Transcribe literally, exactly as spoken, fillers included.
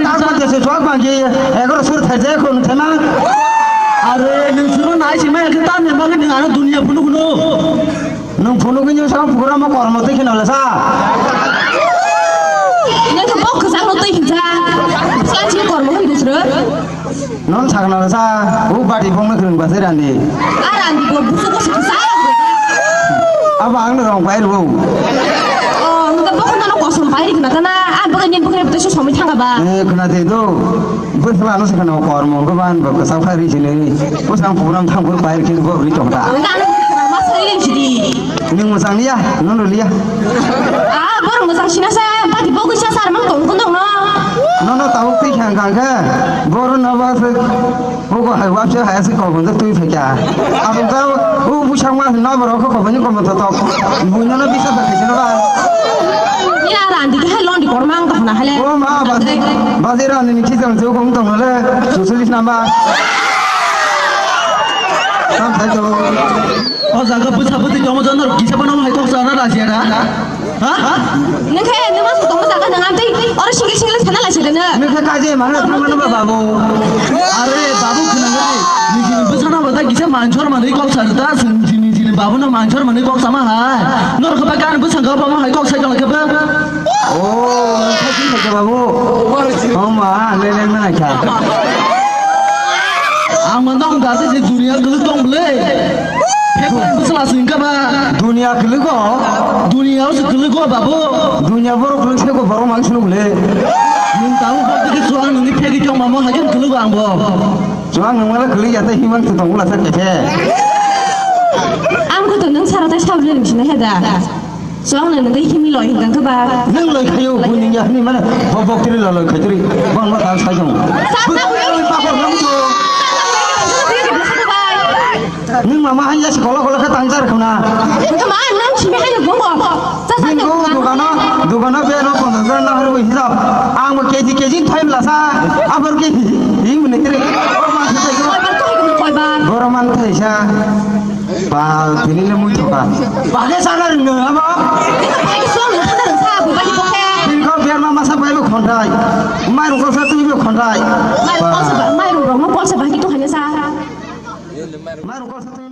Tang pante se chwk bangki egaro sur thaijak khun thema. Are nwng suru nai sima ekhe tamni bagwi nwng ano dunia phunukno. Nwng phunukgwi nwng sa pura mo kormo tei kheno le sa. Nwng khe bok kwchangno twi hinjak. Bwskango kormo hwn bwswrwng. Non sakna le sa. U bati bongno khwrwng base randi. A randi bo busu busu kwchang. Abo ang no rong pai rw. Oh, nwng khe bok no kosom pai rikna tana. A bok ni bok ni bwtwi somoi thanga ba. Eh, khna de do. Bwsla no sakna kormo ko ban bo kwchang phai ri sini. Bwsang program thang phur pai ri khin bo ri tong ta. Nwng ano ma sai len sidi. Nwng mwchang liya, nono liya. Ah, borok mwchang sina sa, bati bo kisa sar mang tong kun dong no. Nono tabuk twi khang khang khe, boro no ba se, hugo hai wap se hai se kok hwnjak twi phai kha. Abuk ta, u busak ma no borok kok hwnjak kok to tok. Bui nono bisa sa khaisino ba. Ina randi khe londi kor mang tong na hale. O ma, ba, ba se randi ni kisa se kok tong le, susulis namba. Tam thai to. O jaga bwsa bwtwi tongma jana kisa phano hai kok sana lasia da? Ha? Nwng khe nwng ma tongma jaga nwng amtwi oro single single sana lasia da nwng? Nwng khe kaje mana thang mana ba babu. Are babu khwnang ni nijini bwsana ba da kisa manchor manwi kok sa da, nijini nijini babu no manchor manwi kok sama hai. Nor khe ba kan bwsang ga ba ma hai kok sai kala khe ba. O, thai thai khe babu. O ma, le le mana kha. Ang ma nong da se dunia gulu tong le. Phek bai bwsla sing ka ba. Dunia kwlwgo? Dunia o se kwlwgo, babu. Dunia borok kwlwng se ko borok mang sunu le. Nwng tamo bok dikhe chuang nwngni phegwi tong mamo haikhe kwlwgo ang bo. Chuang nwng mala kwlwi ya tei himang se tong bwla sa khe. Ang khe to nwng sara tai sabri ni sina he da. Chuang nwng nwng himi loi hingkang khe ba. Nwng loi khayo, buini ya hini mane bo bok tiri lo loi khaitiri. Bon ma tal sai jong. Sa, sa, Bwkha loi pakor nang to. Nwng mama hanya se kolo kolo khe tangjar khuna. Kama nwng simi hanya gongo. Sa sa Bini nwng go khuna. Dugano, dugano be no kono be no haro hisa. Ang bo K G K G time la sa. Abor ke hi hi mene kre. Koi bar koi bar koi bar. Boro man thai sa. Ba tini le mui thoka. Ba ke sana rung no ama. Bai so no sana sa bu bai ko ke. Bini go be ma masa bai bo khontai. Mai rung ko sa tu bo khontai. Mai ko sa mai rung rung ko sa bai ki tu hanya sa. Mai rung ko sa tu